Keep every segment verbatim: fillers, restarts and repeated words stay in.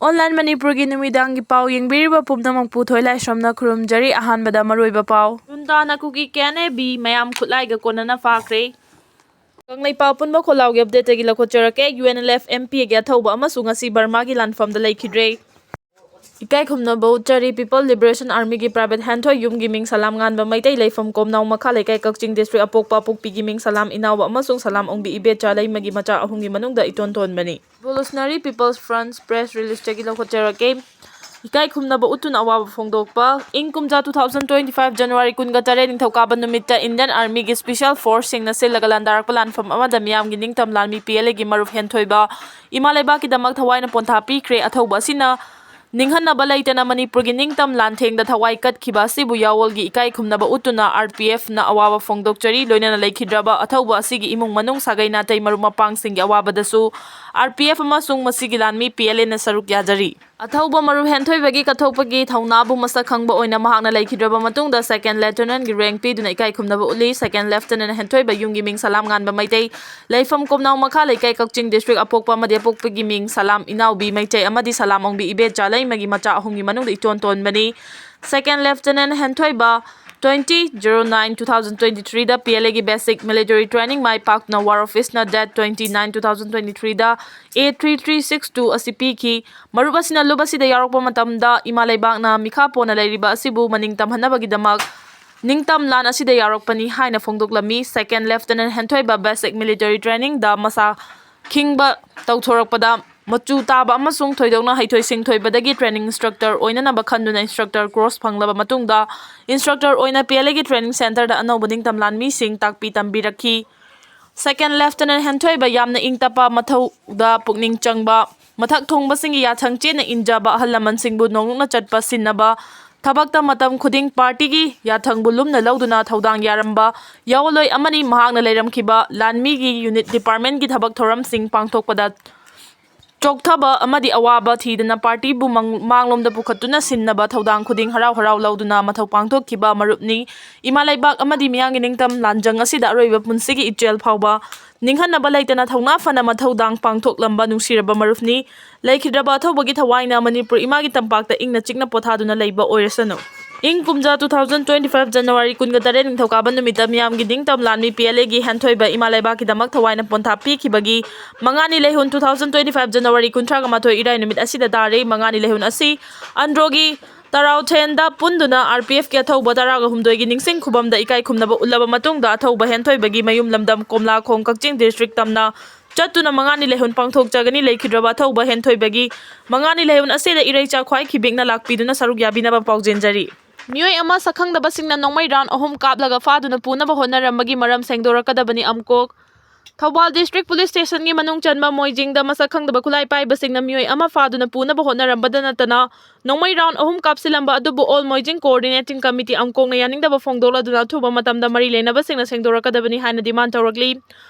Online ꯃꯅꯤꯄꯨꯔꯒꯤ ꯅꯨꯃꯤꯗꯥꯡꯒꯤ ꯄꯥꯎ ꯌꯦꯡꯕꯤꯔꯤꯕ ꯄꯨꯝꯅꯃꯛꯄꯨ ꯊꯣꯏꯂꯥꯏꯁ꯭ꯔꯝꯅ ꯈꯨꯔꯨꯝꯖꯔꯤ꯫ ꯑꯍꯥꯟꯕꯗ ꯃꯔꯨꯑꯣꯏꯕ ꯄꯥꯎ꯫ ꯂꯨꯟꯗꯥꯅ ꯀꯨꯀꯤ ꯀꯦꯟ ꯑꯦ ꯕꯤ ꯃꯌꯥꯝ ꯈꯨꯠꯂꯥꯏꯒ ꯀꯣꯟꯅꯅ ꯐꯥꯈ꯭ꯔꯦ꯫ ꯀꯪꯂꯩꯄꯥꯛ ꯑꯄꯨꯟꯕ ꯈꯣꯜꯂꯥꯎꯒꯤ ꯑꯞꯗꯦꯠꯇꯒꯤ ꯂꯧꯈꯠꯆꯔꯛꯀꯦ꯫ U N L F M P ꯑꯦꯒꯤ ꯑꯊꯧꯕ ꯑꯃꯁꯨ ꯉꯁꯤ ꯕꯔꯃꯥꯒꯤ ꯂꯥꯟꯐꯝꯗ ꯂꯩꯈꯤꯗ꯭ꯔꯦ꯫ ꯏꯀꯥꯏ ꯈꯨꯝꯅꯕ ꯎꯠꯆꯔꯤ꯫ People Liberation Armyꯒꯤ ꯄ꯭ꯔꯥꯏꯚꯦꯠ ꯍꯦꯟꯊꯣꯏ ꯌꯨꯝꯒꯤ ꯃꯤꯡ ꯁꯂꯥꯝ ꯉꯥꯟꯕ ꯃꯩꯇꯩ, ꯂꯩꯐꯝ ꯀꯣꯝꯅꯥꯎ ꯃꯈꯥ ꯂꯩꯀꯥꯏ, ꯀꯛꯆꯤꯡ ꯗꯤꯁꯇ꯭ꯔꯤꯛ꯫ ꯑꯄꯣꯛꯄ ꯑꯄꯣꯛꯄꯤꯒꯤ ꯃꯤꯡ ꯁꯂꯥꯝ ꯏꯅꯥꯎꯕ ꯑꯃꯁꯨꯡ ꯁꯂꯥꯝ ꯑꯣꯡꯕꯤ ꯏꯕꯦꯆꯥ ꯂꯩꯃꯒꯤ ꯃꯆꯥ ꯑꯍꯨꯝꯒꯤ ꯃꯅꯨꯡꯗ ꯏꯇꯣꯟ ꯇꯣꯟꯕꯅꯤ꯫ Revolutionary People's Front ꯄ꯭ꯔꯦꯁ ꯔꯤꯂꯤꯖꯇꯒꯤ ꯂꯧꯈꯠꯆꯔꯛꯀꯦ꯫ ꯏꯀꯥꯏ ꯈꯨꯝꯅꯕ ꯎꯠꯇꯨꯅ ꯑꯋꯥꯕ ꯐꯣꯡꯗꯣꯛꯄ꯫ ꯏꯪ ꯀꯨꯝꯖꯥ two thousand twenty five January ꯀꯨꯟꯒ ꯇꯔꯦꯠ ꯅꯤꯡꯊꯧꯀꯥꯕ ꯅꯨꯃꯤꯠꯇ Indian Armyꯒꯤ special forceꯁꯤꯡꯅ ꯁꯤꯜꯂꯒ ꯂꯥꯟꯗꯥꯔꯛꯄ ꯂꯥꯟꯐꯝ ꯑꯃꯗ ꯃꯤꯌꯥꯝꯒꯤ ꯅꯤꯡꯇꯝ ꯂꯥꯟꯃꯤ P L Aꯒꯤ ꯃꯔꯨꯞ ꯍꯦꯟꯊꯣꯏꯕ ꯏꯃꯥ ꯂꯩꯕꯥꯛꯀꯤꯗꯃꯛ ꯊꯋꯥꯏꯅ ꯄꯣꯟꯊꯥ ꯄꯤꯈ꯭ꯔꯦ꯫ ꯑꯊꯧꯕ ꯑꯁꯤꯅ ꯅꯤꯡꯍꯟꯅꯕ ꯂꯩꯇꯅ ꯃꯅꯤꯄꯨꯔꯒꯤ ꯅꯤꯡꯇꯝ ꯂꯥꯟꯊꯦꯡꯗ ꯊꯋꯥꯏ ꯀꯠꯈꯤꯕ ꯑꯁꯤꯕꯨ ꯌꯥꯑꯣꯜꯒꯤ ꯏꯀꯥꯏ ꯈꯨꯝꯅꯕ ꯎꯠꯇꯨꯅ R P Fꯅ ꯑꯋꯥꯕ ꯐꯣꯡꯗꯣꯛꯆꯔꯤ꯫ ꯂꯣꯏꯅꯅ ꯂꯩꯈꯤꯗ꯭ꯔꯕ ꯑꯊꯧꯕ ꯑꯁꯤꯒꯤ ꯏꯃꯨꯡ ꯃꯅꯨꯡ, ꯁꯥꯒꯩ ꯅꯥꯇꯩ, ꯃꯔꯨꯞ ꯃꯄꯥꯡꯁꯤꯡꯒꯤ ꯑꯋꯥꯕꯗꯁꯨ R P F ꯑꯃꯁꯨꯡ ꯃꯁꯤꯒꯤ ꯂꯥꯟꯃꯤ P L Aꯅ ꯁꯔꯨꯛ ꯌꯥꯖꯔꯤ꯫ ꯑꯊꯧꯕ ꯃꯔꯨꯞ ꯍꯦꯟꯊꯣꯏꯕꯒꯤ ꯀꯠꯊꯣꯛꯄꯒꯤ ꯊꯧꯅꯥꯕꯨ ꯃꯁꯛ ꯈꯪꯕ ꯑꯣꯏꯅ ꯃꯍꯥꯛꯅ ꯂꯩꯈꯤꯗ꯭ꯔꯕ ꯃꯇꯨꯡꯗ Second Lieutenantꯒꯤ rank ꯄꯤꯗꯨꯅ ꯏꯀꯥꯏ ꯈꯨꯝꯅꯕ ꯎꯠꯂꯤ꯫ Second Lieutenant ꯍꯦꯟꯊꯣꯏꯕ ꯌꯨꯝꯒꯤ ꯃꯤꯡ ꯁꯂꯥꯝ ꯉꯥꯟꯕ ꯃꯩꯇꯩ, ꯂꯩꯐꯝ ꯀꯣꯝꯅꯥꯎ ꯃꯈꯥ ꯂꯩꯀꯥꯏ, ꯀꯛꯆꯤꯡ ꯗꯤꯁꯇ꯭ꯔꯤꯛ꯫ ꯑꯄꯣꯛꯄ ꯑꯃꯗꯤ ꯑꯄꯣꯛꯄꯒꯤ ꯃꯤꯡ ꯁꯂꯥꯝ ꯏꯅꯥꯎꯕꯤ ꯃꯩꯇꯩ ꯑꯃꯗꯤ ꯁꯂꯥꯝ ꯑꯣꯡꯕꯤ ꯏꯕꯦꯆꯥ ꯂꯩꯃꯒꯤ ꯃꯆꯥ ꯑꯍꯨꯝꯒꯤ ꯃꯅꯨꯡꯗ ꯏꯇꯣꯟ ꯇꯣꯟꯕꯅꯤ꯫ Second Lieutenant ꯍꯦꯟꯊꯣꯏꯕ twenty zero nine two thousand twenty threeꯗ P L Aꯒꯤ basic military training my ꯄꯥꯛꯇꯨꯅ War Officeꯅ date twenty nine two thousand twenty threeꯗ A three three six two ꯑꯁꯤ ꯄꯤꯈꯤ꯫ ꯃꯔꯨꯞ ꯑꯁꯤꯅ ꯂꯨꯞ ꯑꯁꯤꯗ ꯌꯥꯎꯔꯛꯄ ꯃꯇꯝꯗ ꯏꯃꯥ ꯂꯩꯕꯥꯛꯅ ꯃꯤꯈꯥ ꯄꯣꯟꯅ ꯂꯩꯔꯤꯕ ꯑꯁꯤꯕꯨ ꯃꯅꯤꯡ ꯇꯝꯍꯟꯅꯕꯒꯤꯗꯃꯛ ꯅꯤꯡꯇꯝ ꯂꯥꯟ ꯑꯁꯤꯗ ꯌꯥꯎꯔꯛꯄꯅꯤ ꯍꯥꯏꯅ ꯐꯣꯡꯗꯣꯛꯂꯝꯃꯤ꯫ Second Lieutenant ꯍꯦꯟꯊꯣꯏꯕ basic military trainingꯗ ꯃꯁꯥ ꯈꯤꯡꯕ ꯇꯧꯊꯣꯔꯛꯄꯗ ꯃꯆꯨ ꯇꯥꯕ ꯑꯃꯁꯨꯡ ꯊꯣꯏꯗꯣꯛꯅ ꯍꯩꯊꯣꯏ ꯁꯤꯡꯊꯣꯏꯕꯗꯒꯤ training instructor ꯑꯣꯏꯅꯅꯕ ꯈꯟꯗꯨꯅ instructor course ꯐꯪꯂꯕ ꯃꯇꯨꯡꯗ instructor ꯑꯣꯏꯅ P L Aꯒꯤ training centreꯗ ꯑꯅꯧꯕ ꯅꯤꯡꯇꯝ ꯂꯥꯟꯃꯤꯁꯤꯡ ꯇꯥꯛꯄꯤ ꯇꯝꯕꯤꯔꯛꯈꯤ꯫ Second Lieutenant ꯍꯦꯟꯊꯣꯏꯕ ꯌꯥꯝꯅ ꯏꯪ ꯇꯞꯄ, ꯃꯊꯧꯗ ꯄꯨꯛꯅꯤꯡ ꯆꯪꯕ, ꯃꯊꯛ ꯊꯣꯡꯕꯁꯤꯡꯒꯤ ꯌꯥꯊꯪ ꯆꯦꯠꯅ ꯏꯟꯖꯕ, ꯑꯍꯜ ꯂꯃꯟꯁꯤꯡꯕꯨ ꯅꯣꯡꯂꯨꯛꯅ ꯆꯠꯄ ꯁꯤꯟꯅꯕ, ꯊꯕꯛꯇ ꯃꯇꯝ ꯈꯨꯗꯤꯡ partyꯒꯤ ꯌꯥꯊꯪꯕꯨ ꯂꯨꯝꯅ ꯂꯧꯗꯨꯅ ꯊꯧꯗꯥꯡ ꯌꯥꯔꯝꯕ ꯌꯥꯑꯣꯟꯂꯣꯏ ꯑꯃꯅꯤ꯫ ꯃꯍꯥꯛꯅ ꯂꯩꯔꯝꯈꯤꯕ ꯂꯥꯟꯃꯤꯒꯤ unit departmentꯀꯤ ꯊꯕꯛ ꯊꯧꯔꯝꯁꯤꯡ ꯄꯥꯡꯊꯣꯛꯄꯗ ꯆꯣꯛꯊꯕ ꯑꯃꯗꯤ ꯑꯋꯥꯕ ꯊꯤꯗꯅ partyꯕꯨ ꯃꯪ-, ꯃꯥꯡꯂꯣꯝꯗ ꯄꯨꯈꯠꯇꯨꯅ ꯁꯤꯟꯅꯕ ꯊꯧꯗꯥꯡ ꯈꯨꯗꯤꯡ ꯍꯔꯥꯎ ꯍꯔꯥꯎ ꯂꯧꯗꯨꯅ ꯃꯊꯧ ꯄꯥꯡꯊꯣꯛꯈꯤꯕ ꯃꯔꯨꯞꯅꯤ꯫ ꯏꯃꯥ ꯂꯩꯕꯥꯛ ꯑꯃꯗꯤ ꯃꯤꯌꯥꯝꯒꯤ ꯅꯤꯡꯇꯝ ꯂꯥꯟꯖꯪ ꯑꯁꯤꯗ ꯑꯔꯣꯏꯕ ꯄꯨꯟꯁꯤꯒꯤ ꯏꯆꯦꯜ ꯐꯥꯎꯕ ꯅꯤꯡꯍꯟꯅꯕ ꯂꯩꯇꯅ ꯊꯧꯅꯥ ꯐꯅ ꯃꯊꯧꯗꯥꯡ ꯄꯥꯡꯊꯣꯛꯂꯝꯕ ꯅꯨꯡꯁꯤꯔꯕ ꯃꯔꯨꯞꯅꯤ꯫ ꯂꯩꯈꯤꯗ꯭ꯔꯕ ꯑꯊꯧꯕꯒꯤ ꯊꯋꯥꯏꯅ ꯃꯅꯤꯄꯨꯔ ꯏꯃꯥꯒꯤ ꯇꯝꯄꯥꯛꯇ ꯏꯪꯅ ꯆꯤꯛꯅ ꯄꯣꯊꯥꯗꯨꯅ ꯂꯩꯕ ꯑꯣꯏꯔꯁꯅꯨ꯫ ꯏꯪ ꯀꯨꯝꯖꯥ two thousand twenty five January ꯀꯨꯟꯒ ꯇꯔꯦꯠ ꯅꯤꯡꯊꯧꯀꯥꯕ ꯅꯨꯃꯤꯠꯇ ꯃꯤꯌꯥꯝꯒꯤ ꯅꯤꯡꯇꯝ ꯂꯥꯟꯃꯤ P L Aꯒꯤ ꯍꯦꯟꯊꯣꯏꯕ ꯏꯃꯥ ꯂꯩꯕꯥꯛꯀꯤꯗꯃꯛ ꯊꯋꯥꯏꯅ ꯄꯣꯟꯊꯥ ꯄꯤꯈꯤꯕꯒꯤ ꯃꯉꯥꯅꯤ ꯂꯩꯍꯨꯟ two thousand twenty five January ꯀꯨꯟꯊ꯭ꯔꯥꯒ ꯃꯥꯊꯣꯏ ꯏꯔꯥꯏ ꯅꯨꯃꯤꯠ ꯑꯁꯤꯗ ꯇꯥꯔꯦ꯫ ꯃꯉꯥꯅꯤ ꯂꯩꯍꯨꯟ ꯑꯁꯤ ꯑꯟꯗ꯭ꯔꯣꯒꯤ ꯇꯔꯥꯎꯊꯦꯟꯗ ꯄꯨꯟꯗꯨꯅ R P F ꯀꯤ ꯑꯊꯧꯕ ꯇꯔꯥꯒ ꯍꯨꯝꯗꯣꯏꯒꯤ ꯅꯤꯡꯁꯤꯡ ꯈꯨꯕꯝꯗ ꯏꯀꯥꯏ ꯈꯨꯝꯅꯕ ꯎꯠꯂꯕ ꯃꯇꯨꯡꯗ ꯑꯊꯧꯕ ꯍꯦꯟꯊꯣꯏꯕꯒꯤ ꯃꯌꯨꯝ ꯂꯝꯗꯝ ꯀꯣꯝꯂꯥꯈꯣꯡ ꯀꯛꯆꯤꯡ district ꯇꯝꯅ ꯆꯠꯇꯨꯅ ꯃꯉꯥꯅꯤ ꯂꯩꯍꯨꯟ ꯄꯥꯡꯊꯣꯛꯆꯒꯅꯤ꯫ ꯂꯩꯈꯤꯗ꯭ꯔꯕ ꯑꯊꯧꯕ ꯍꯦꯟꯊꯣꯏꯕꯒꯤ ꯃꯉꯥꯅꯤ ꯂꯩꯍꯨꯟ ꯑꯁꯤꯗ ꯏꯔꯩꯆꯥ ꯈ꯭ꯋꯥꯏ ꯈꯤꯕꯤꯛꯅ ꯂꯥꯛꯄꯤꯗꯨꯅ ꯁꯔꯨꯛ ꯌꯥꯕꯤꯅꯕ ꯄꯥꯎꯖꯦꯟꯖꯔꯤ꯫ ꯃꯤꯑꯣꯏ ꯑꯃ ꯁꯛꯈꯪꯗꯕꯁꯤꯡꯅ ꯅꯣꯡꯃꯩ round ꯑꯍꯨꯝ ꯀꯥꯞꯂꯒ ꯐꯥꯗꯨꯅ ꯄꯨꯅꯕ ꯍꯣꯠꯅꯔꯝꯕꯒꯤ ꯃꯔꯝ ꯁꯦꯡꯗꯣꯔꯛꯀꯗꯕꯅꯤ꯫ ꯑꯃꯀꯣꯛ ꯊꯧꯕꯥꯜ district police station ꯒꯤ ꯃꯅꯨꯡ ꯆꯟꯕ ꯃꯣꯏꯖꯤꯡꯗ ꯃꯁꯛ ꯈꯪꯗꯕ ꯈꯨꯠꯂꯥꯏ ꯄꯥꯏꯕꯁꯤꯡꯅ ꯃꯤꯑꯣꯏ ꯑꯃ ꯐꯥꯗꯨꯅ ꯄꯨꯅꯕ ꯍꯣꯠꯅꯔꯝꯕꯗ ꯅꯠꯇꯅ ꯅꯣꯡꯃꯩ round ꯑꯍꯨꯝ ꯀꯥꯞꯁꯤꯜꯂꯝꯕ ꯑꯗꯨꯕꯨ All ꯃꯣꯏꯖꯤꯡ Coordinating Committee ꯑꯃꯀꯣꯛꯅ ꯌꯥꯅꯤꯡꯗꯕ ꯐꯣꯡꯗꯣꯛꯂꯗꯨꯅ ꯑꯊꯨꯕ ꯃꯇꯝꯗ ꯃꯔꯤ ꯂꯩꯅꯕꯁꯤꯡꯅ ꯁꯦꯡꯗꯣꯔꯛꯀꯗꯕꯅꯤ ꯍꯥꯏꯅ demand ꯇꯧꯔꯛꯂꯤ꯫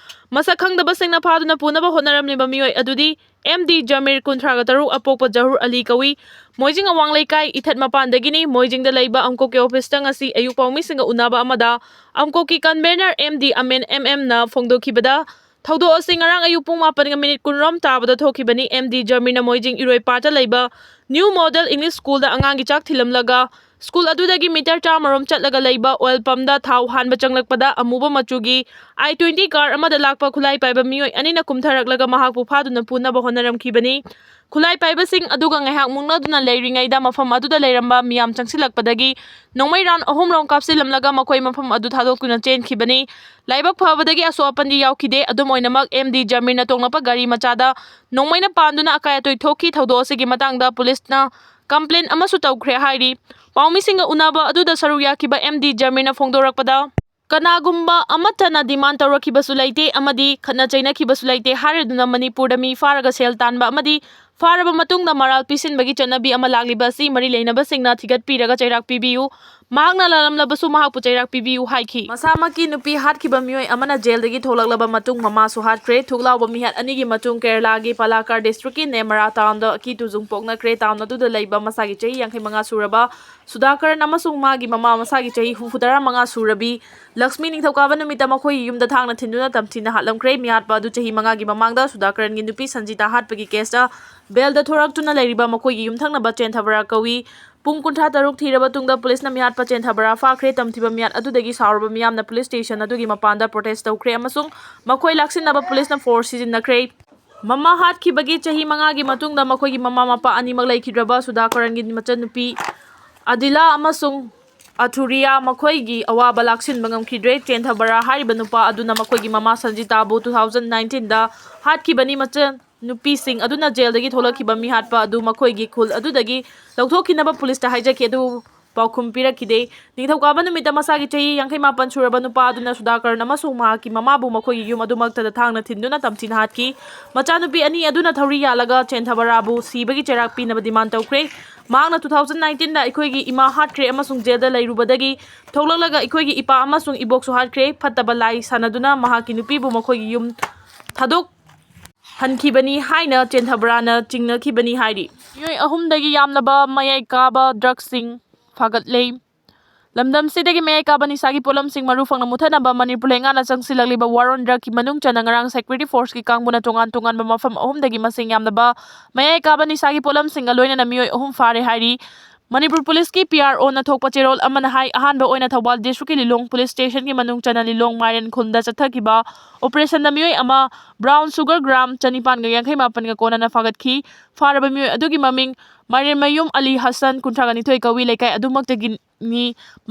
ꯃꯁꯛ ꯈꯪꯗꯕꯁꯤꯡꯅ ꯐꯥꯗꯨꯅ ꯄꯨꯅꯕ ꯍꯣꯠꯅꯔꯝꯂꯤꯕ ꯃꯤꯑꯣꯏ ꯑꯗꯨꯗꯤ M D ꯖꯃꯤꯔ, ꯀꯨꯟꯊ꯭ꯔꯥꯒ ꯇꯔꯨꯛ, ꯑꯄꯣꯛꯄ ꯖꯍꯨꯔ ꯑꯂꯤ ꯀꯧꯏ꯫ ꯃꯣꯏꯖꯤꯡ ꯑꯋꯥꯡ ꯂꯩꯀꯥꯏ ꯏꯊꯠ ꯃꯄꯥꯟꯗꯒꯤꯅꯤ꯫ ꯃꯣꯏꯖꯤꯡꯗ ꯂꯩꯕ ꯑꯃꯀꯣꯛꯀꯤ office ꯇ ꯉꯁꯤ ꯑꯌꯨꯛ ꯄꯥꯎꯃꯤꯁꯤꯡꯒ ꯎꯅꯕ ꯑꯃꯗ ꯑꯃꯀꯣꯛꯀꯤ convener M D amen M M ꯅ ꯐꯣꯡꯗꯣꯛꯈꯤꯕꯗ, ꯊꯧꯗꯣꯛ ꯑꯁꯤ ꯉꯔꯥꯡ ꯑꯌꯨꯛ ꯄꯨꯡ ꯃꯥꯄꯟꯒ minute ꯀꯨꯟꯔꯣꯝ ꯇꯥꯕꯗ ꯊꯣꯛꯈꯤꯕꯅꯤ꯫ M D ꯖꯃꯤꯔꯅ ꯃꯣꯏꯖꯤꯡ ꯏꯔꯣꯏꯄꯥꯠꯇ ꯂꯩꯕ New Model English School ꯗ ꯑꯉꯥꯡꯒꯤ ꯆꯥꯛ ꯊꯤꯜꯂꯝꯂꯒ school ꯑꯗꯨꯗꯒꯤ meter ꯆꯥꯝꯃꯔꯣꯝ ꯆꯠꯂꯒ ꯂꯩꯕ oil pump ꯗ ꯊꯥꯎ ꯍꯥꯟꯕ ꯆꯪꯂꯛꯄꯗ ꯑꯃꯨꯕ ꯃꯆꯨꯒꯤ I twenty car ꯑꯃꯗ ꯂꯥꯛꯄ ꯈꯨꯠꯂꯥꯏ ꯄꯥꯏꯕ ꯃꯤꯑꯣꯏ ꯑꯅꯤꯅ ꯀꯨꯝꯊꯔꯛꯂꯒ ꯃꯍꯥꯛꯄꯨ ꯐꯥꯗꯨꯅ ꯄꯨꯅꯕ ꯍꯣꯠꯅꯔꯝꯈꯤꯕꯅꯤ꯫ ꯈꯨꯠꯂꯥꯏ ꯄꯥꯏꯕꯁꯤꯡ ꯑꯗꯨꯒ ꯉꯥꯏꯍꯥꯛ ꯃꯨꯛꯅꯗꯨꯅ ꯂꯩꯔꯤꯉꯩꯗ ꯃꯐꯝ ꯑꯗꯨꯗ ꯂꯩꯔꯝꯕ ꯃꯤꯌꯥꯝ ꯆꯪꯁꯤꯜꯂꯛꯄꯗꯒꯤ ꯅꯣꯡꯃꯩ round ꯑꯍꯨꯝꯔꯣꯝ ꯀꯥꯞꯁꯤꯜꯂꯝꯂꯒ ꯃꯈꯣꯏ ꯃꯐꯝ ꯑꯗꯨ ꯊꯥꯗꯣꯛꯇꯨꯅ ꯆꯦꯟꯈꯤꯕꯅꯤ꯫ ꯂꯥꯏꯕꯛ ꯐꯕꯗꯒꯤ ꯑꯁꯣꯛ ꯑꯄꯟꯗꯤ ꯌꯥꯎꯈꯤꯗꯦ꯫ ꯑꯗꯨꯝ ꯑꯣꯏꯅꯃꯛ, M D ꯖꯃꯤꯔꯅ ꯇꯣꯡꯂꯛꯄ ꯒꯥꯔꯤ ꯃꯆꯥꯗ ꯅꯣꯡꯃꯩꯅ ꯄꯥꯟꯗꯨꯅ ꯑꯀꯥꯏ ꯑꯇꯣꯏ ꯊꯣꯛꯈꯤ꯫ ꯊꯧꯗꯣꯛ ꯑꯁꯤꯒꯤ ꯃꯇꯥꯡꯗ police ꯅ complain ꯑꯃꯁꯨ ꯇꯧꯈ꯭ꯔꯦ ꯍꯥꯏꯔꯤ꯫ ꯄꯥꯎꯃꯤꯁꯤꯡꯒ ꯎꯅꯕ ꯑꯗꯨꯗ ꯁꯔꯨꯛ ꯌꯥꯈꯤꯕ M D ꯖꯃꯤꯔꯅ ꯐꯣꯡꯗꯣꯔꯛꯄꯗ, ꯀꯅꯥꯒꯨꯝꯕ ꯑꯃꯠꯇꯅ demand ꯇꯧꯔꯛꯈꯤꯕꯁꯨ ꯂꯩꯇꯦ ꯑꯃꯗꯤ ꯈꯠꯅ ꯆꯩꯅꯈꯤꯕꯁꯨ ꯂꯩꯇꯦ ꯍꯥꯏꯔꯗꯨꯅ ꯃꯅꯤꯄꯨꯔꯗ ꯃꯤ ꯐꯥꯔꯒ ꯁꯦꯜ ꯇꯥꯟꯕ ꯑꯃꯗꯤ ꯐꯥꯔꯕ ꯃꯇꯨꯡꯗ ꯃꯔꯥꯜ ꯄꯤꯁꯤꯟꯕꯒꯤ ꯆꯠꯅꯕꯤ ꯑꯃ ꯂꯥꯛꯂꯤꯕ ꯑꯁꯤ ꯃꯔꯤ ꯂꯩꯅꯕꯁꯤꯡꯅ ꯊꯤꯒꯠꯄꯤꯔꯒ ꯆꯩꯔꯥꯛ ꯄꯤꯕꯤꯌꯨ꯫ ꯃꯍꯥꯛꯅ ꯂꯥꯜꯂꯝꯂꯕꯁꯨ ꯃꯍꯥꯛꯄꯨ ꯆꯩꯔꯥꯛ ꯄꯤꯕꯤꯌꯨ ꯍꯥꯏꯈꯤ꯫ ꯃꯁꯥꯃꯛꯀꯤ ꯅꯨꯄꯤ ꯍꯥꯠꯈꯤꯕ ꯃꯤꯑꯣꯏ ꯑꯃꯅ ꯖꯦꯜꯗꯒꯤ ꯊꯣꯛꯂꯛꯂꯕ ꯃꯇꯨꯡ ꯃꯃꯥꯁꯨ ꯍꯥꯠꯈ꯭ꯔꯦ꯫ ꯊꯨꯛ ꯂꯥꯎꯕ ꯃꯤꯍꯥꯠ ꯑꯅꯤꯒꯤ ꯃꯇꯨꯡ ꯀꯦꯔꯂꯥꯒꯤ ꯄꯂꯥꯀꯥꯔ ꯗꯤꯁꯇ꯭ꯔꯤꯛꯀꯤ ꯅꯦꯃꯔꯥ ꯇꯥꯎꯟꯗ ꯑꯀꯤ ꯇꯨꯖꯨꯡ ꯄꯣꯛꯅꯈ꯭ꯔꯦ꯫ ꯇꯥꯎꯟ ꯑꯗꯨꯗ ꯂꯩꯕ ꯃꯁꯥꯒꯤ ꯆꯍꯤ ꯌꯥꯡꯈꯩ ꯃꯉꯥ ꯁꯨꯔꯕ ꯁꯨꯙꯥꯀꯔꯟ ꯑꯃꯁꯨꯡ ꯃꯥꯒꯤ ꯃꯃꯥ ꯃꯁꯥꯒꯤ ꯆꯍꯤ ꯍꯨꯝꯐꯨ ꯇꯔꯥ ꯃꯉꯥ ꯁꯨꯔꯕꯤ ꯂꯛꯁꯃꯤ ꯅꯤꯡꯊꯧꯀꯥꯕ ꯅꯨꯃꯤꯠꯇ ꯃꯈꯣꯏꯒꯤ ꯌꯨꯝꯗ ꯊꯥꯡꯅ ꯊꯤꯟꯗꯨꯅ ꯇꯝꯊꯤꯅ ꯍꯥꯠꯂꯝꯈ꯭ꯔꯦ꯫ ꯃꯤꯍꯥꯠꯄ ꯑꯗꯨ ꯆꯍꯤ ꯃꯉꯥꯒꯤ ꯃꯃꯥꯡꯗ ꯁꯨꯙꯥꯀꯔꯟꯒꯤ ꯅꯨꯄꯤ ꯁꯟꯖꯤꯇꯥ ꯍꯥꯠꯄꯒꯤ ꯀꯦꯁꯇ ꯕꯦꯜꯗ ꯊꯣꯔꯛꯇꯨꯅ ꯂꯩꯔꯤꯕ ꯃꯈꯣꯏꯒꯤ ꯌꯨꯝꯊꯪꯅꯕ ꯆꯦꯟꯊꯕꯔꯥ ꯀꯧꯏ꯫ ꯄꯨꯡ ꯀꯨꯟꯊ꯭ꯔꯥ ꯇꯔꯨꯛ ꯊꯤꯔꯕ ꯇꯨꯡꯗ ꯄꯨꯂꯤꯁꯅ ꯃꯤꯍꯥꯠꯄ ꯆꯦꯟꯊꯕꯔꯥ ꯐꯥꯈ꯭ꯔꯦ꯫ ꯇꯝꯊꯤꯕ ꯃꯤꯍꯥꯠ ꯑꯗꯨꯗꯒꯤ ꯁꯥꯎꯔꯕ ꯃꯤꯌꯥꯝꯅ ꯄꯨꯂꯤꯁ ꯁ꯭ꯇꯦꯁꯟ ꯑꯗꯨꯒꯤ ꯃꯄꯥꯟꯗ ꯄ꯭ꯔꯣꯇꯦꯁ ꯇꯧꯈ꯭ꯔꯦ ꯑꯃꯁꯨꯡ ꯃꯈꯣꯏ ꯂꯥꯛꯁꯤꯟꯅꯕ ꯄꯨꯂꯤꯁꯅ ꯐꯣꯔꯁ ꯁꯤꯖꯤꯟꯅꯈ꯭ꯔꯦ꯫ ꯃꯃꯥ ꯍꯥꯠꯈꯤꯕꯒꯤ ꯆꯍꯤ ꯃꯉꯥꯒꯤ ꯃꯇꯨꯡꯗ ꯃꯈꯣꯏꯒꯤ ꯃꯃꯥ ꯃꯄꯥ ꯑꯅꯤꯃꯛ ꯂꯩꯈꯤꯗ꯭ꯔꯕ ꯁꯨꯙꯥꯀꯔꯟꯒꯤ ꯃꯆꯟꯅꯨꯄꯤ ꯑꯗꯤꯂꯥ ꯑꯃꯁꯨꯡ ꯑꯊꯨꯔꯤꯌꯥ ꯃꯈꯣꯏꯒꯤ ꯑꯋꯥꯕ ꯂꯥꯛꯁꯤꯟꯕ ꯉꯝꯈꯤꯗ꯭ꯔꯦ꯫ ꯆꯦꯟꯊꯕꯔꯥ ꯍꯥꯏꯔꯤꯕ ꯅꯨꯄꯥ ꯑꯗꯨꯅ ꯃꯈꯣꯏꯒꯤ ꯃꯃꯥ ꯁꯟꯖꯤꯇꯥꯕꯨ ꯇꯨ ꯊꯥꯎꯖꯟ ꯅꯥꯏꯟꯇꯤꯟꯗ ꯍꯥꯠꯈꯤꯕꯅꯤ꯫ ꯃꯆꯟ ꯅꯨꯄꯤꯁꯤꯡ ꯑꯗꯨꯅ ꯖꯦꯜꯗꯒꯤ ꯊꯣꯛꯂꯛꯈꯤꯕ ꯃꯤꯍꯥꯠꯄ ꯑꯗꯨ ꯃꯈꯣꯏꯒꯤ ꯈꯨꯜ ꯑꯗꯨꯗꯒꯤ ꯂꯧꯊꯣꯛꯈꯤꯅꯕ ꯄꯨꯂꯤꯁꯇ ꯍꯥꯏꯖꯈꯤ, ꯑꯗꯨꯕꯨ ꯄꯥꯎꯈꯨꯝ ꯄꯤꯔꯛꯈꯤꯗꯦ꯫ ꯅꯤꯡꯊꯧꯀꯥꯕ ꯅꯨꯃꯤꯠꯇ ꯃꯁꯥꯒꯤ ꯆꯍꯤ ꯌꯥꯡꯈꯩ ꯃꯥꯄꯟ ꯁꯨꯔꯕ ꯅꯨꯄꯥ ꯑꯗꯨꯅ ꯁꯨꯙꯥꯀꯔꯟ ꯑꯃꯁꯨꯡ ꯃꯍꯥꯛꯀꯤ ꯃꯃꯥꯕꯨ ꯃꯈꯣꯏꯒꯤ ꯌꯨꯝ ꯑꯗꯨꯃꯛꯇꯗ ꯊꯥꯡꯅ ꯊꯤꯟꯗꯨꯅ ꯇꯝꯊꯤꯅ ꯍꯥꯠꯈꯤ꯫ ꯃꯆꯥꯅꯨꯄꯤ ꯑꯅꯤ ꯑꯗꯨꯅ ꯊꯧꯔꯤ ꯌꯥꯜꯂꯒ ꯆꯦꯟꯊꯕꯔꯥꯕꯨ ꯁꯤꯕꯒꯤ ꯆꯩꯔꯥꯛ ꯄꯤꯅꯕ ꯗꯤꯃꯥꯟ ꯇꯧꯈ꯭ꯔꯦ꯫ ꯃꯍꯥꯛꯅ ꯇꯨ ꯊꯥꯎꯖꯟ ꯅꯥꯏꯟꯇꯤꯟꯗ ꯑꯩꯈꯣꯏꯒꯤ ꯏꯃꯥ ꯍꯥꯠꯈ꯭ꯔꯦ ꯑꯃꯁꯨꯡ ꯖꯦꯜꯗ ꯂꯩꯔꯨꯕꯗꯒꯤ ꯊꯣꯛꯂꯛꯂꯒ ꯑꯩꯈꯣꯏꯒꯤ ꯏꯄꯥ ꯑꯃꯁꯨꯡ ꯏꯕꯣꯛꯁꯨ ꯍꯥꯠꯈ꯭ꯔꯦ꯫ ꯐꯠꯇꯕ ꯂꯥꯏ ꯁꯥꯟꯅꯗꯨꯅ ꯃꯍꯥꯛꯀꯤ ꯅꯨꯄꯤꯕꯨ ꯃꯈꯣꯏꯒꯤ ꯌꯨꯝ ꯊꯥꯗꯣꯛ ꯍꯟꯈꯤꯕꯅꯤ ꯍꯥꯏꯅ ꯆꯦꯟꯊꯕ꯭ꯔꯥꯅ ꯆꯤꯡꯅꯈꯤꯕꯅꯤ ꯍꯥꯏꯔꯤ꯫ ꯃꯤꯑꯣꯏ ꯑꯍꯨꯝꯗꯒꯤ ꯌꯥꯝꯂꯕ ꯃꯌꯥꯏ ꯀꯥꯕ ꯗ꯭ꯔꯒꯁꯤꯡ ꯐꯥꯒꯠꯂꯦ꯫ ꯂꯝꯗꯝꯁꯤꯗꯒꯤ ꯃꯌꯥꯏ ꯀꯥꯕ ꯅꯤꯁꯥꯒꯤ ꯄꯣꯠꯂꯝꯁꯤꯡ ꯃꯔꯨ ꯐꯪꯅ ꯃꯨꯊꯠꯅꯕ ꯃꯅꯤꯄꯨꯔ ꯂꯩꯉꯥꯛꯅ ꯆꯪꯁꯤꯜꯂꯛꯂꯤꯕ ꯋꯥꯔ ꯑꯣꯟ ꯗ꯭ꯔꯒꯀꯤ ꯃꯅꯨꯡ ꯆꯟꯅ ꯉꯔꯥꯡ ꯁꯦꯀ꯭ꯌꯨꯔꯤꯇꯤ ꯐꯣꯔꯁꯀꯤ ꯀꯥꯡꯕꯨꯅ ꯇꯣꯉꯥꯟ ꯇꯣꯉꯥꯟꯕ ꯃꯐꯝ ꯑꯍꯨꯝꯗꯒꯤ ꯃꯁꯤꯡ ꯌꯥꯝꯂꯕ ꯃꯌꯥꯏ ꯀꯥꯕ ꯅꯤꯁꯥꯒꯤ ꯄꯣꯠꯂꯝꯁꯤꯡꯒ ꯂꯣꯏꯅꯅ ꯃꯤꯑꯣꯏ ꯑꯍꯨꯝ ꯐꯥꯔꯦ ꯍꯥꯏꯔꯤ꯫ ꯃꯅꯤꯄꯨꯔ ꯄꯨꯂꯤꯁꯀꯤ ꯄꯤ ꯑꯥꯔ ꯑꯣꯅ ꯊꯣꯛꯄ ꯆꯦꯔꯣꯜ ꯑꯃꯅ ꯍꯥꯏ, ꯑꯍꯥꯟꯕ ꯑꯣꯏꯅ ꯊꯧꯕꯥꯜ ꯗꯤꯁꯇ꯭ꯔꯤꯛꯀꯤ ꯂꯤꯂꯣꯡ ꯄꯨꯂꯤꯁ ꯁ꯭ꯇꯦꯁꯟꯒꯤ ꯃꯅꯨꯡ ꯆꯟꯅ ꯂꯤꯂꯣꯡ ꯃꯥꯏꯔꯦꯟ ꯈꯨꯜꯗ ꯆꯠꯊꯈꯤꯕ ꯑꯣꯄꯔꯦꯁꯟꯗ ꯃꯤꯑꯣꯏ ꯑꯃ ꯕ꯭ꯔꯥꯎꯟ ꯁꯨꯒꯔ ꯒ꯭ꯔꯥꯝ ꯆꯅꯤꯄꯥꯟꯒ ꯌꯥꯡꯈꯩ ꯃꯥꯄꯟꯒ ꯀꯣꯟꯅꯅ ꯐꯥꯒꯠꯈꯤ꯫ ꯐꯥꯔꯕ ꯃꯤꯑꯣꯏ ꯑꯗꯨꯒꯤ ꯃꯃꯤꯡ ꯃꯥꯏꯔꯦꯟꯃꯌꯨꯝ ꯑꯂꯤ ꯍꯁꯟ, ꯀꯨꯟꯊ꯭ꯔꯥꯒ ꯅꯤꯊꯣꯏ ꯀꯧꯏ, ꯂꯩꯀꯥꯏ ꯑꯗꯨꯃꯛꯇꯒꯤ ꯅꯤ꯫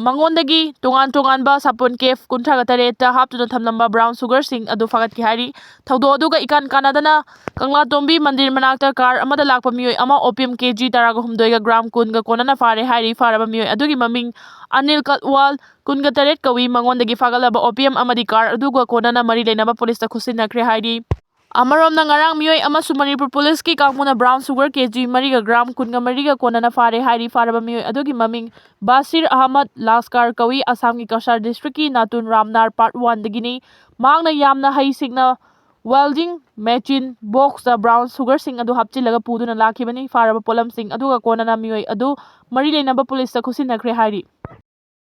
ꯃꯉꯣꯟꯗꯒꯤ ꯇꯣꯉꯥꯟ ꯇꯣꯉꯥꯟꯕ ꯁꯥꯄꯣꯟ ꯀꯦꯞ ꯀꯨꯟꯊ꯭ꯔꯥꯒ ꯇꯔꯦꯠꯇ ꯍꯥꯞꯇꯨꯅ ꯊꯝꯂꯝꯕ ꯕ꯭ꯔꯥꯎꯟ ꯁꯨꯒꯔꯁꯤꯡ ꯑꯗꯨ ꯐꯥꯒꯠꯈꯤ ꯍꯥꯏꯔꯤ꯫ ꯊꯧꯗꯣꯛ ꯑꯗꯨꯒ ꯏꯀꯥꯟ ꯀꯥꯟꯅꯗꯅ ꯀꯪꯂꯥꯇꯣꯝꯕꯤ ꯃꯟꯗꯤꯔ ꯃꯅꯥꯛꯇ ꯀꯥꯔ ꯑꯃꯗ ꯂꯥꯛꯄ ꯃꯤꯑꯣꯏ ꯑꯃ ꯑꯣꯄꯤꯌꯝ ꯀꯦ ꯖꯤ ꯇꯔꯥꯒ ꯍꯨꯝꯗꯣꯏꯒ ꯒ꯭ꯔꯥꯝ ꯀꯨꯟꯒ ꯀꯣꯟꯅꯅ ꯐꯥꯔꯦ ꯍꯥꯏꯔꯤ꯫ ꯐꯥꯔꯕ ꯃꯤꯑꯣꯏ ꯑꯗꯨꯒꯤ ꯃꯃꯤꯡ ꯑꯅꯤꯜ ꯀꯠꯋꯥꯜ, ꯀꯨꯟꯒ ꯇꯔꯦꯠ ꯀꯧꯏ꯫ ꯃꯉꯣꯟꯗꯒꯤ ꯐꯥꯒꯠꯂꯕ ꯑꯣꯄꯤꯌꯝ ꯑꯃꯗꯤ ꯀꯥꯔ ꯑꯗꯨꯒ ꯀꯣꯟꯅꯅ ꯃꯔꯤ ꯂꯩꯅꯕ ꯄꯨꯂꯤꯁꯇ ꯈꯨꯠꯁꯤꯟꯅꯈ꯭ꯔꯦ ꯍꯥꯏꯔꯤ꯫ ꯑꯃꯔꯣꯝꯗ, ꯉꯔꯥꯡ ꯃꯤꯑꯣꯏ ꯑꯃꯁꯨ ꯃꯅꯤꯄꯨꯔ ꯄꯨꯂꯤꯁꯀꯤ ꯀꯥꯡꯕꯨꯅ ꯕ꯭ꯔꯥꯎꯟ ꯁꯨꯒꯔ ꯀꯦ ꯖꯤ ꯃꯔꯤꯒ ꯒ꯭ꯔꯥꯝ ꯀꯨꯟꯒ ꯃꯔꯤꯒ ꯀꯣꯟꯅꯅ ꯐꯥꯔꯦ ꯍꯥꯏꯔꯤ꯫ ꯐꯥꯔꯕ ꯃꯤꯑꯣꯏ ꯑꯗꯨꯒꯤ ꯃꯃꯤꯡ ꯕꯥꯁꯤꯔ ꯑꯍꯃꯗ ꯂꯥꯁꯀꯥꯔ ꯀꯧꯏ꯫ ꯑꯁꯥꯝꯒꯤ ꯀꯁꯥꯔ ꯗꯤꯁꯇ꯭ꯔꯤꯛꯀꯤ ꯅꯥꯇꯨꯟ ꯔꯥꯝꯅꯥꯔ ꯄꯥꯔꯠ ꯋꯥꯟꯗꯒꯤꯅꯤ꯫ ꯃꯍꯥꯛꯅ ꯌꯥꯝꯅ ꯍꯩꯁꯤꯡꯅ ꯋꯦꯜꯗꯤꯡ ꯃꯦꯆꯤꯟ ꯕꯣꯛꯁꯇ ꯕ꯭ꯔꯥꯎꯟ ꯁꯨꯒꯔꯁꯤꯡ ꯑꯗꯨ ꯍꯥꯞꯆꯤꯜꯂꯒ ꯄꯨꯗꯨꯅ ꯂꯥꯛꯈꯤꯕꯅꯤ꯫ ꯐꯥꯔꯕ ꯄꯣꯠꯂꯝꯁꯤꯡ ꯑꯗꯨꯒ ꯀꯣꯟꯅꯅ ꯃꯤꯑꯣꯏ ꯑꯗꯨ ꯃꯔꯤ ꯂꯩꯅꯕ ꯄꯨꯂꯤꯁꯇ ꯈꯨꯠꯁꯤꯟꯅꯈ꯭ꯔꯦ ꯍꯥꯏꯔꯤ꯫